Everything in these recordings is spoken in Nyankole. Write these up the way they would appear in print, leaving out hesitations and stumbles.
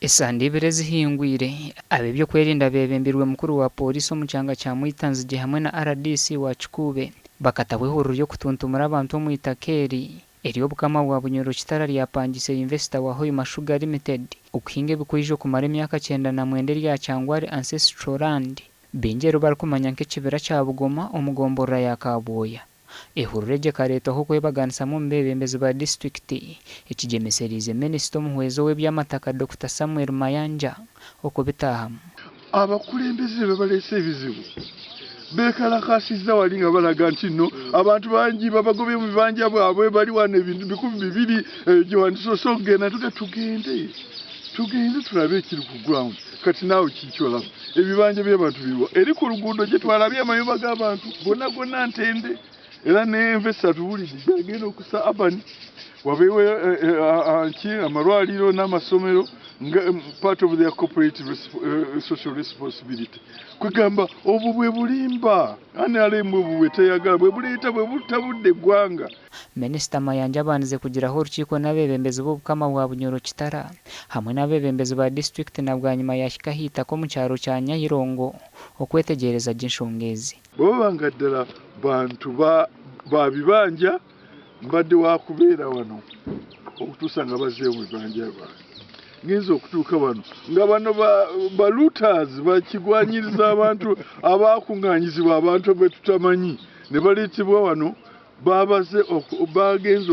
Esande ibiri ezihingwire, ab'eby'okwerinda beebembirwe mukuru wa Pooriisi omu kyanga kya Mwitanzigye hamwe na rdc wa Kikuube bakataho ehururu y'okutuntumura abantu omu itaka eri ery'Obukama bwa Bunyoro Kitara ryapangiise yunivasite wa Hoima Sugar Limited okuhinga ebikwijo kumara emyaka 99 erya Kyangwali Ancestral Land baingi eri barikumanya nk'ekibira kya Bugoma omu gomborora ya Kabwoya. Ehururu egi ekareetwaho okwebaganisamu omu beebembezi ba disiturikiti ekigyemesereize minisita omuhwezi ow'eby'amataka Dokita Samuel Mayanja okubitaahamu. Abakulembeze bebaleese ebizibu bekalakasiza wali nga balaga nti no abantu bangi babagobye mu bibanja bwabwe bali wano ebintu 2000 gyewandisoose okugenda ntuga tugende tugende tulabe ekiri ku ground kati naawe kiki olaba Ebibanja by'abantu biriwa? Eri ku luguudo gye twarabye amayumba g'abantu gona gona ntende era n'enva atubuulidde gyagenda okusa Urban wabeewo ki amarwariro n'amasomero nga part of their corporate social responsibility. Kwegamba obwo bwe bulimba nrm obwo bweteyagala bwe buleeta bwe butabudde eggwanga. Minisita Mayanja abandize kugiraho orukiiko n'abeebembezi b'Obukama bwa Bunyoro Kitara hamwe n'abeebembezi ba disiturikiti na bwanyima yaahika aha itaka omu kyaro kya Nyairongo okwetegyereza gye enshonga ezi. Bwebaba nga ddala bantu ba bibanja mbadde wakubeera wano okutuusa nga bazzeeyo mu bibanja byange. Ngenze okutuuka wano nga bano ba looters bakigwanyiriza abantu abakunganyizibwa abantu betutamanyi ne baleetebwa wano Baabaze baagenze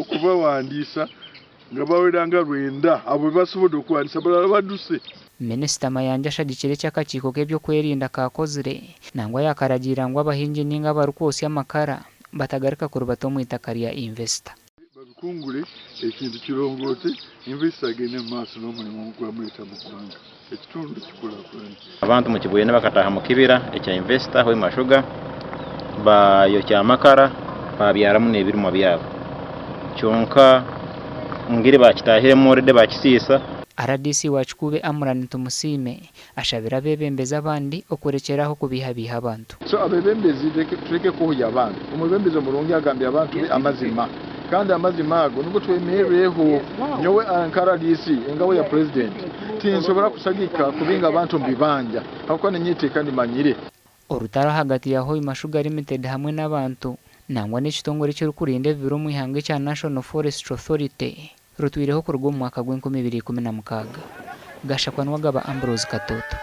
okubawandiisa nga bawera nga lwenda abo bebasobodde okuwandiisa abalala baduse. Minisita Mayanja ashagikire eki akakiiko k'ebyokwerinda kaakozire nangwa yaakaragiira ngu abahingi ninga abarikwotsya amakara batagaruka kuribata omu itaka rya invesita. Babikungure ekintu kirongoote invesita agende mu maaso n'omurimo ogwamureeta mu ggwanga ekitundu kikurakurane. Abantu omu Kibwene bakataaha mu kibira ekya invesita Hoima Sugar baayokya amakara baabyaramu n'ebirimwa byabo kyonka engeri baakitaahiremu already baakisiisa. Rdc wa Kikuube Amran Tumusiime Ashabire abeebembezi abandi okurekyera aho kubeihabeiha abantu. So abebembezi tureke kuhuya abantu. Omwebembezi omurungi agambya abantu be amazima kandi amazima ago nigo twemerreho. Nyowe nka rdc engabo ya Purezidenti tinsobora kusagika kubinga abantu omu bibanja habwokuba ninye iteeka ndimanyire. Orutaro ahagati ya Hoima Sugar Limited hamwe n'abantu nangwa n'ekitongore ekirikurinda ebibira omu ihanga ekya National Forestry Authority rutwireho kuruga omu mwaka gw'enkumi ibiri ikumi na mukaaga. Gashakwa Niwagaba Ambrose Katoto.